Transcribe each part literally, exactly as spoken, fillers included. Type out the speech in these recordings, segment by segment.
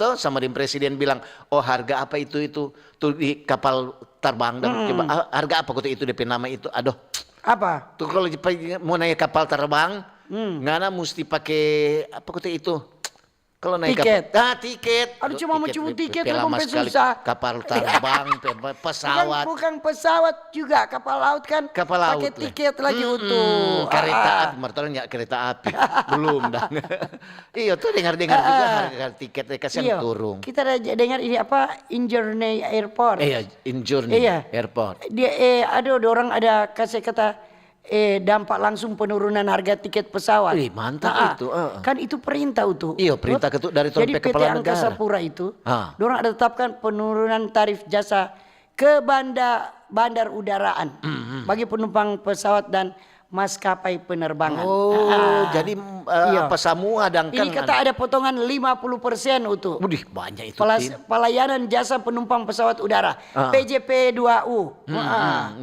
to, sama deng presiden bilang, "Oh, harga apa itu, itu? Tuh di kapal terbang dang, coba, ah, harga apa kote itu depe nama itu? Aduh." Apa? Tuh kalau di-, mau naik kapal terbang, ngana musti pake apa kote itu? Kalau naik kapal, ah, tiket. Aduh, aduh, cuma mau tiket, cuma pe-, tiket pe lama sekali. Susah. Kapal terbang, pe-, pe-, pesawat. Bukan, bukan pesawat juga, kapal laut kan. Kapal laut. Pake tiket lagi, Utu. Kereta api, mertoran ya kereta api. Belum dang. Iyo, tuh dengar-dengar juga harga tiket, eh, kasihan turung. Kita ada dengar ini apa, Injourney Airport. Iya, Injourney Airport. Dia, eh, aduh, dorang ada kasih kata, eh, dampak langsung penurunan harga tiket pesawat. Wih, mantap itu, heeh. Kan itu perintah itu. Iyo, perintah dari torang pe kepala negara. Jadi P T Angkasa Pura itu, dorang ada tetapkan penurunan tarif jasa ke banda-, bandar udaraan bagi penumpang pesawat dan maskapai penerbangan. Oh, jadi, eh, apa samua dang kan? Ini kata ada potongan lima puluh persen, Utu. Wih, banyak itu, Tin. Pelayanan jasa penumpang pesawat udara, P J P dua U.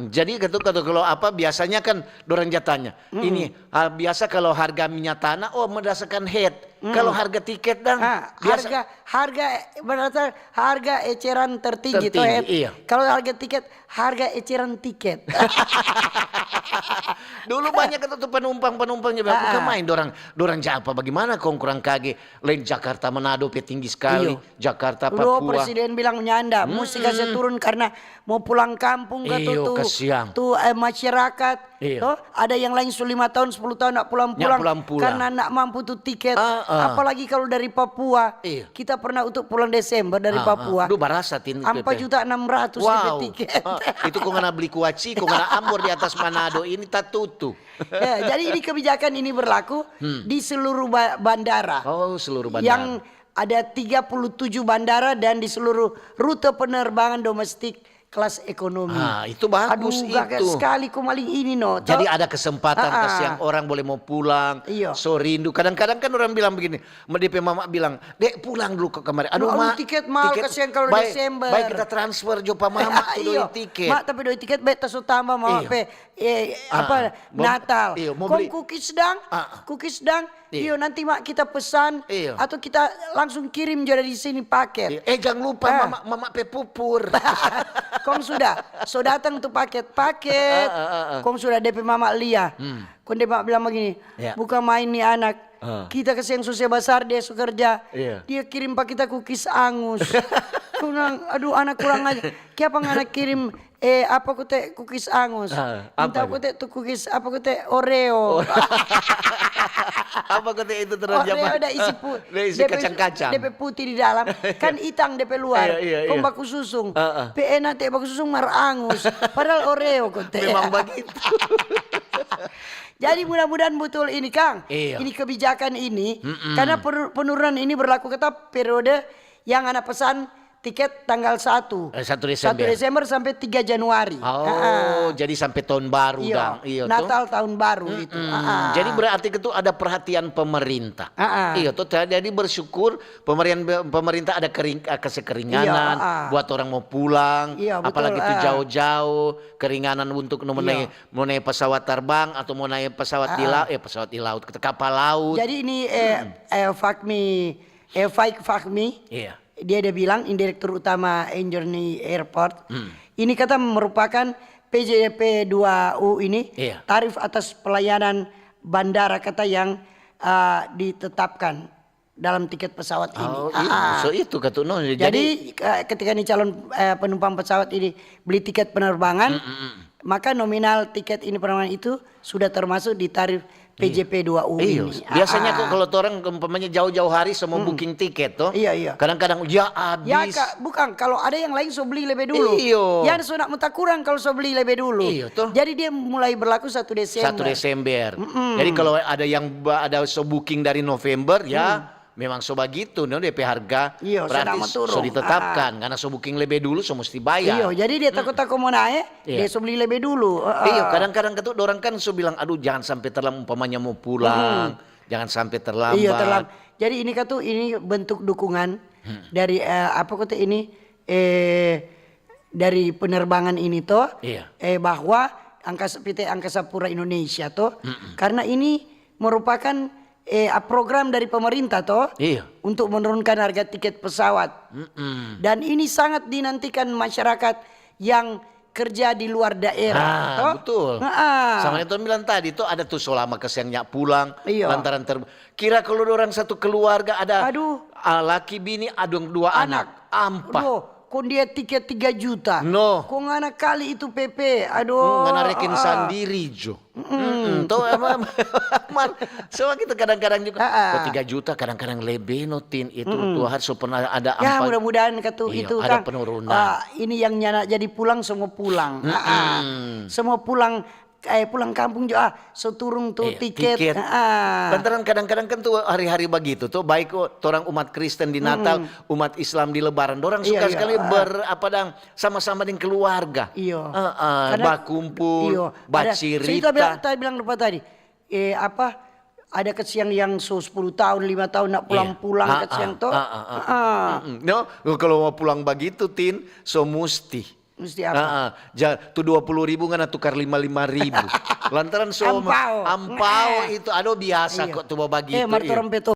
Jadi kata, kata kalau apa biasanya kan dorang ja tanya, ini, ah, biasa kalau harga minyak tanah, oh, berdasarkan head. Kalau harga tiket dang, biasa harga, harga, berarti harga eceran tertinggi, toh, head. Iya. Kalau harga tiket, harga eceran tiket. Dulu banyak itu tuh penumpang-penumpang juga, bukan main dorang, dorang ja apa, bagaimana kong kurang kage, lain Jakarta Manado pe tinggi sekali, Jakarta Papua. Presiden bilang nyanda, musti kasih turun karena mau pulang kampung ka tu, tu, eh, masyarakat. Toh, ada yang lain su lima tahun, sepuluh tahun ndak pulang-pulang karena ndak mampu tu tiket. Apalagi kalau dari Papua. Kita pernah untuk pulang Desember dari Papua. Duh, barasa, Tin, itu, ampa juta enam ratus depe tiket. Itu kong ngana beli kuaci, kong ngana ambor di atas Manado ini tatutu. Ya, jadi ini kebijakan ini berlaku di seluruh ba-, bandara. Oh, seluruh bandara. Yang ada tiga puluh tujuh bandara dan di seluruh rute penerbangan domestik kelas ekonomi. Ah, itu bagus. Aduh, gaga sekali ko maling ini, no. Jadi ada kesempatan kasiang orang boleh mau pulang. Iyo. So rindu. Kadang-kadang kan orang bilang begini, depe mama bilang, "Dek, pulang dulu ke kamari." "Aduh, Ma, tiket mahal, kasiang kalau Desember." Baik, kita transfer jo pa mama tu doi tiket. "Ma, tapi doi tiket, be, ta so tamba, Mama pe, eh, apa, Natal." Kong kukis dang, kukis dang, Iyo, nanti, Ma, kita pesan atau kita langsung kirim jo dari sini paket. Iyo. Eh, jang lupa mama, mama pe pupur. Kong sudah, so datang tu paket, paket. Kong sudah depe mama lia. Kong depe mama bilang bagini, "Bukan main ni anak. Kita kasiang suse basar dia so kerja. Dia kirim pa kita kukis angus." Kong bilang, "Aduh, anak kurang ajar. Kiapa ngana kirim eh, apa kote kukis angus? Minta apa kote tu kukis, apa kote Oreo." Apa kote itu terus? Oreo ada isi pu-, depe kacang-kacang. Depe putih di dalam, kan itang depe luar. Iya, iya, iya. Kong baku susung. Pe enak te baku susung mar angus. Padahal Oreo kote. Memang bagitu. Jadi mudah-mudahan betul ini, Kang. Iya. Ini kebijakan ini, karena penurunan ini berlaku kata periode yang ngana pesan tiket tanggal satu. Eh, satu Desember. Satu Desember sampe tiga Januari. Oh, jadi sampe tahun baru dang. Iyo, Natal, tahun baru itu. Jadi berarti itu ada perhatian pemerintah. Iyo, to, jadi bersyukur pemerintah ada kering-, kase keringanan buat orang mo pulang, apalagi tu jao-jao, keringanan untuk mo nae, mo nae pesawat terbang atau mo nae pesawat di la-, eh, pesawat di laut, kapal laut. Jadi ini, eh, eh, Fahmi, eh, Faik Fahmi. Iya. Dia ada bilang, ini direktur utama Injourney Airport, ini kata merupakan P J P dua U ini, tarif atas pelayanan bandara kata yang, eh, ditetapkan dalam tiket pesawat ini. Oh, so itu katu, no. Jadi, eh, ketika ni calon, eh, penumpang pesawat ini beli tiket penerbangan, maka nominal tiket ini penerbangan itu sudah termasuk di tarif P J P dua U ini. Biasanya kok kalau torang umpamanya jauh-jauh hari so mo booking tiket to. Iya, iya. Kadang-kadang, ya, abis. Ya, Kak, bukan, kalau ada yang lain so beli lebe dulu. Iyo. Yang so nak mo takurang kalau so beli lebe dulu. Iyo, to. Jadi dia mulai berlaku satu Desember. Satu Desember. Jadi kalau ada yang ba-, ada so booking dari November, ya, memang so bagitu, no, depe harga. Iyo, berarti so ditetapkan, karena so booking lebe dulu, so musti bayar. Iyo, jadi dia tako-tako mo nae, dia so beli lebe dulu. Iyo, kadang-kadang katu dorang kan so bilang, "Aduh, jangan sampe terlambat, umpamanya mo pulang, jangan sampe terlambat." Iyo, terlam-, jadi ini katu, ini bentuk dukungan dari, eh, apa kata ini, eh, dari penerbangan ini to, eh, bahwa Angkas-, P T Angkasa Pura Indonesia to, karena ini merupakan, eh, program dari pemerintah to, iya, untuk menurunkan harga tiket pesawat. Mm-mm. Dan ini sangat dinantikan masyarakat yang kerja di luar daerah, ah, to? Betul. Sama yang Tuhan bilang tadi, to, ada tu so lama kasiang nya pulang, iya, lantaran ter-, kira kalau orang satu keluarga ada, aduh, ah, laki bini, ada dua anak, ampa. Aduh, kong dia tiket tiga juta. No. Kong ngana kali itu P P, aduh. Hmm, ngana reken sandiri jo. Mm-mm. Mm-mm. Tuh, emang, mar, so gitu kadang-kadang juga. Ah, ah. Oh, tiga juta kadang-kadang lebe no, Tin, itu tuh harus pernah ada. Ya, mudah-mudahan katu itu ada kan, penurunan. Ah, ini yang nyanda jadi pulang, semua pulang. Ah, ah. Mm-mm. Semua pulang, eh, pulang kampung juga, ah, so turung tuh tiket. Iya, tiket. Ah, ah. Lantaran kadang-kadang kan tuh hari-hari bagitu tuh, baik kok torang umat Kristen di Natal, umat Islam di Lebaran, dorang suka sekali ber-, apa dang, sama-sama deng keluarga. Iyo. Heeh, bakumpul, bacirita. Karena so itu bilang, tadi bilang lupa tadi. Eh, apa, ada kasiang yang so sepuluh tahun, lima tahun nda pulang-pulang, kasiang to. Heeh. Mm-mm. No, kalau mau pulang bagitu, Tin, so musti. Musti apa? Heeh. Ja-, tu dua puluh ribu ngana tukar lima lima ribu. Lantaran so ampao. Ampao itu, aduh, biasa kok tu bagitu. Eh, mar torang pe